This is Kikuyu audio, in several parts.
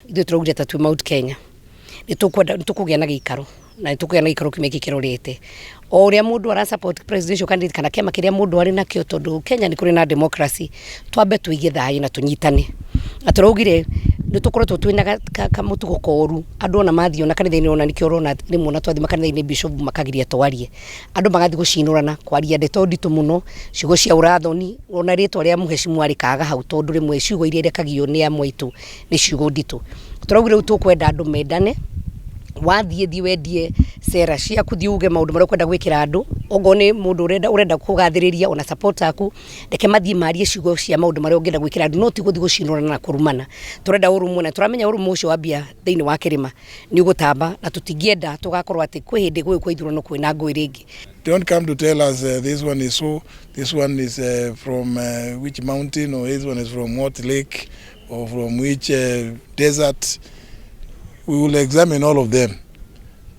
Ithuĩ tũraugire ta twĩ Mount Kenya nĩ tũkwenda, nĩ tũkũgĩa na gĩikaro, na nĩ tũkũgĩa na gĩikaro kĩmwe gĩkĩ kĩrorete o ũrĩa mũndũ ara support presidential candidate kana kĩama kĩrĩa mũndũ arĩ nakĩo, tondũ Kenya nĩ kũrĩ na democracy. Twambe tũige thayũ na tũnyitane. Na tũraugire nĩ tũkoretwo twĩna kamũtugo koru, andũ ona mathiĩ ona kanitha-inĩ, ona nĩkĩo ũrona rĩmwe ona twathiĩ makanitha-inĩ bishop makagiria twarie, andũ magathiĩ gũcinũrana, kwaria ndeto nditũ mũno, ciugo cia ũrathoni, ona rĩtwa rĩa mũhecimwa rĩkaga hau, tondũ rĩmwe ciugo iria irekagio nĩ amwe aitũ nĩ ciugo nditũ. Tũraugire rĩu tũkwenda andũ mendane. Wathiĩ, thiĩ wendie cera ciaku, thiĩ uge maũndũ marĩa ũkwenda gwĩkĩra andũ. Okorwo nĩ mũndũ ũrenda kũgathĩrĩria ona support aku, reke mathiĩ marie ciugo cia maũndũ marĩa ũngĩenda gwĩkĩra andũ, no ti gũthiĩ gũcinũrana na kũrumana. Tũrenda ũrũmwe, na tũramenya ũrũmwe ũcio wambia thĩinĩ wa kĩrĩma nĩ ũgũtamba, na tũtingĩenda tũgakorwo atĩ kwĩ hĩndĩ gũgĩũka ithurano kwĩna ngũĩ rĩngĩ. Don't come to tell us this one is so, this one is from which mountain, or this one is from what lake, or from which desert. We will examine all of them.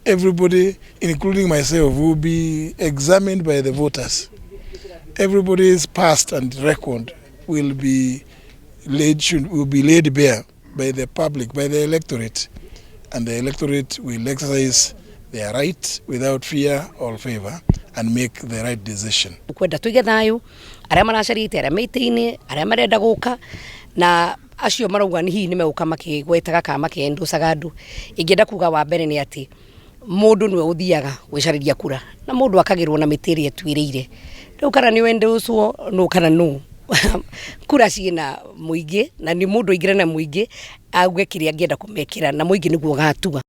Everybody, including myself, will be examined by the voters. Everybody's past and record will be laid bare by the public, by the electorate, and the electorate will exercise their right without fear or favor and make the right decision. Kwenda tuige thayũ, arĩa maracarĩte, arĩa meitĩ-inĩ, arĩa marenda gũka, na acio marauga nĩ hihi nĩ megũka makĩgwetaga kana makĩendocaga andũ. Ingĩenda kuga wa mbere nĩ atĩ mũndũ nĩwe ũthiaga gwĩcarĩria kura, na mũndũ akagĩrwo na mĩtĩ ĩrĩa ĩtuĩrĩire. Rĩu kana nĩ wendocwo nũ kana nũ, kura ciĩna mũingĩ, na nĩ mũndũ aingĩre na mũingĩ auge kĩrĩa angĩenda kũmekĩra, na mũingĩ nĩguo ũgatua.